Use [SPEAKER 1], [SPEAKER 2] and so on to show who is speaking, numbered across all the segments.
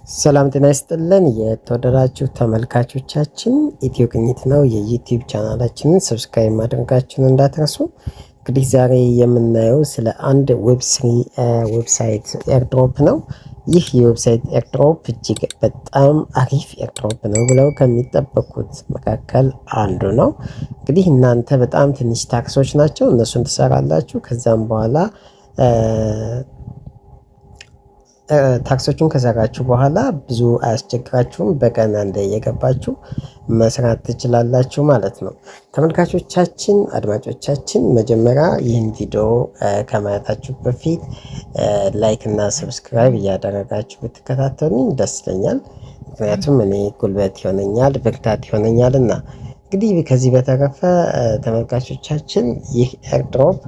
[SPEAKER 1] ሰላም ጤና ይስጥልን። የተወደዳችሁ ተመልካቾቻችን፣ ኢትዮ ቅኝት ነው። የ YouTube ቻናላችንን subscribe ማድረጋችሁን እንዳትረሱ። እንግዲህ ዛሬ የምናየው ስለ አንድ Web3 website airdrop ነው። ይህ የ website airdrop እጅግ በጣም አሪፍ airdrop ነው ብለው ከሚጠበቁት መካከል አንዱ ነው። እንግዲህ እናንተ በጣም ትንሽ task ኦች ናቸው፣ እነሱን ትሰራላችሁ። ከዛም በኋላ task ኦቹን ከሰራችሁ በኋላ ብዙ አያስቸግራችሁም። በቀን አንዴ እየገባችሁ መስራት ትችላላችሁ ማለት ነው። ተመልካቾቻችን፣ አድማጮቻችን፣ መጀመሪያ ይህን ቪዲዮ ከማየታችሁ በፊት like እና subscribe እያደረጋችሁ ብትከታተሉኝ ደስ ይለኛል። ምክንያቱም እኔ ጉልበት ይሆነኛል፣ ብርታት ይሆነኛል። እና እንግዲህ ከዚህ በተረፈ ተመልካቾቻችን፣ ይህ airdrop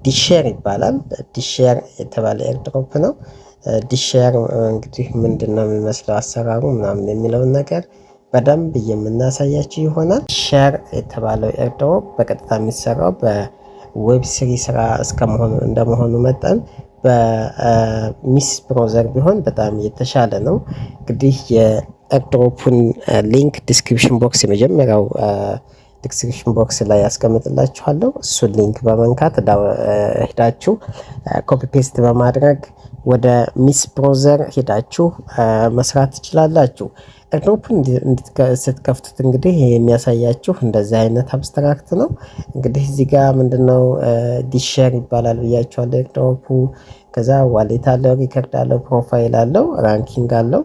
[SPEAKER 1] ዲሼር ይባላል። ዲሼር የተባለ airdrop ነው። ዲሼር እንግዲህ ምንድን ነው የሚመስለው፣ አሰራሩ ምናምን የሚለውን ነገር በደንብ የምናሳያችሁ ይሆናል። ሼር የተባለው airdrop በቀጥታ የሚሰራው በ Web3 ስራ እስከመሆኑ እንደመሆኑ መጠን በ Mises browser ቢሆን በጣም የተሻለ ነው። እንግዲህ የ airdrop ኡን link description box፣ የመጀመሪያው description box ላይ ያስቀምጥላችኋለሁ። እሱን link በመንካት ሄዳችሁ copy paste በማድረግ ወደ Mises browser ሄዳችሁ መስራት ትችላላችሁ። Airdrop ኡን ስትከፍቱት እንግዲህ የሚያሳያችሁ እንደዚህ አይነት abstract ነው። እንግዲህ እዚህ ጋር ምንድነው፣ ዲሼር ይባላል ብያችኋለሁ airdrop ኡ። ከዛ wallet አለው፣ record አለው፣ profile አለው፣ ranking አለው።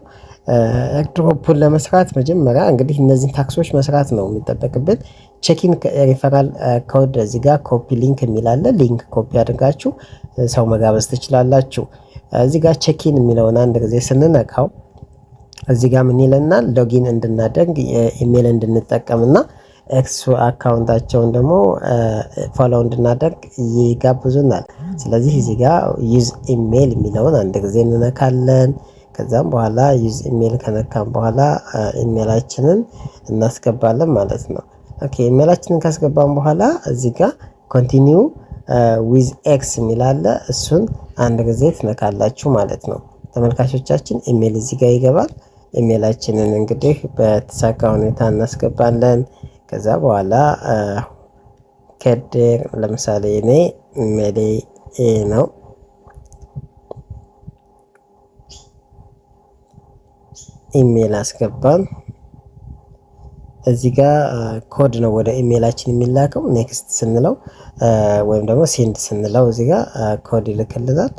[SPEAKER 1] Airdrop ኡን ለመስራት መጀመሪያ እንግዲህ እነዚህን task ኦች መስራት ነው የሚጠበቅብን። Check in referral code፣ እዚህ ጋር copy link የሚል አለ። Link copy አድርጋችሁ ሰው መጋበዝ ትችላላችሁ። እዚህ ጋር check in የሚለውን አንድ ጊዜ ስንነካው እዚህ ጋር ምን ይለናል? Login እንድናደርግ፣ ኢሜል እንድንጠቀምና X account ኣቸውን ደግሞ follow እንድናደርግ ይጋብዙናል። ስለዚህ እዚህ ጋር use email የሚለውን አንድ ጊዜ እንነካለን። ከዛም በኋላ use email ከነካን በኋላ ኢሜላችንን እናስገባለን ማለት ነው። Okay፣ ኢሜላችንን ካስገባን በኋላ እዚህ ጋር continue with X የሚል አለ። እሱን አንድ ጊዜ ትነካላችሁ ማለት ነው። ተመልካቾቻችን፣ ኢሜል እዚህ ጋር ይገባል። ኢሜላችንን እንግዲህ በተሳካ ሁኔታ እናስገባለን። ከዛ በኋላ ከድር፣ ለምሳሌ እኔ ኢሜሌ ኤ ነው። ኢሜል አስገባን። እዚህ ጋር ኮድ ነው ወደ ኢሜላችን የሚላከው። Next ስንለው ወይም ደግሞ send ስንለው እዚህ ጋር ኮድ ይልክልናል።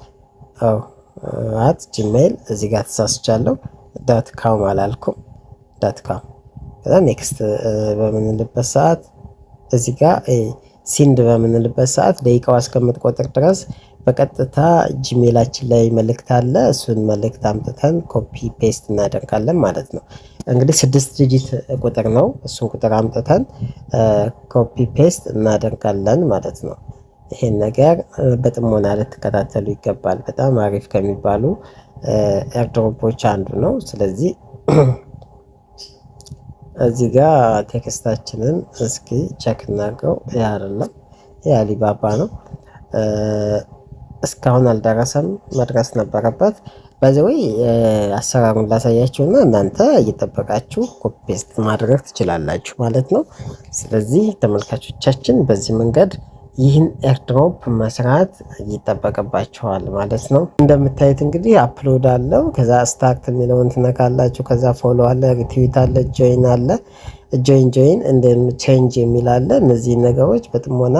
[SPEAKER 1] At Gmail፣ እዚህ ጋር ተሳስቻለሁ። .com አላልኩም፣ .com። ከዛ next በምንልበት ሰዓት፣ እዚህ ጋር send በምንልበት ሰዓት ደቂቃዋ እስከምትቆጥር ድረስ በቀጥታ Gmail ኣችን ላይ መልእክት አለ። እሱን መልእክት አምጥተን copy paste እናደርጋለን ማለት ነው። እንግዲህ ስድስት digit ቁጥር ነው። እሱን ቁጥር አምጥተን copy paste እናደርጋለን ማለት ነው። ይሄን ነገር በጥሞና ልትከታተሉ ይገባል። በጣም አሪፍ ከሚባሉ airdrop ኦች አንዱ ነው። ስለዚህ እዚህ ጋር text ኣችንን እስኪ check እናድርገው። ይህ አይደለም፣ ይህ አሊባባ ነው። እስካሁን አልደረሰም፣ መድረስ ነበረበት። By the way አሰራሩን ላሳያችሁና እናንተ እየጠበቃችሁ copy paste ማድረግ ትችላላችሁ ማለት ነው። ስለዚህ ተመልካቾቻችን፣ በዚህ መንገድ ይህን airdrop መስራት ይጠበቅባችኋል ማለት ነው። እንደምታዩት እንግዲህ upload አለው። ከዛ start የሚለውን ትነካላችሁ። ከዛ follow አለ፣ retweet አለ፣ join አለ፣ join እንደ change የሚል አለ። እነዚህ ነገሮች በጥሞና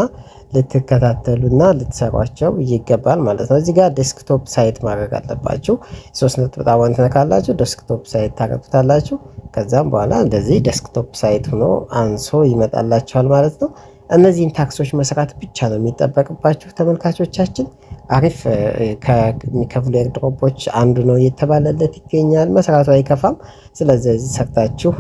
[SPEAKER 1] ልትከታተሉና ልትሰሯቸው ይገባል ማለት ነው። እዚህ ጋር desktop site ማድረግ አለባችሁ። ሶስት ነጠብጣቧን ትነካላችሁ፣ desktop site ታረጉታላችሁ። ከዛም በኋላ እንደዚህ desktop site ሆኖ አንሶ ይመጣላችኋል ማለት ነው። እነዚህን task ኦች መስራት ብቻ ነው የሚጠበቅባችሁ ተመልካቾቻችን። አሪፍ ከሚከፍሉ airdrop ኦች አንዱ ነው እየተባለለት ይገኛል። መስራቱ አይከፋም። ስለዚህ ሰርታችሁ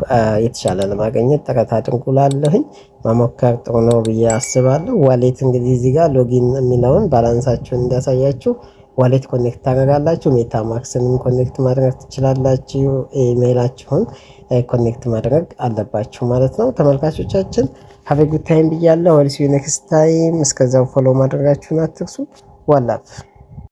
[SPEAKER 1] የተሻለ ለማግኘት ጥረት አድርጉ እላለሁኝ። መሞከር ጥሩ ነው ብዬ አስባለሁ። Wallet እንግዲህ እዚህ ጋር login የሚለውን balance ኣችሁን እንዳሳያችሁ wallet connect ታደርጋላችሁ። MetaMask ንም connect ማድረግ ትችላላችሁ። ኢሜይላችሁን connect ማድረግ አለባችሁ ማለት ነው። ተመልካቾቻችን፣ have good time ብያለሁ። We'll see you next time። እስከዛው follow ማድረጋችሁን አትርሱ። One love.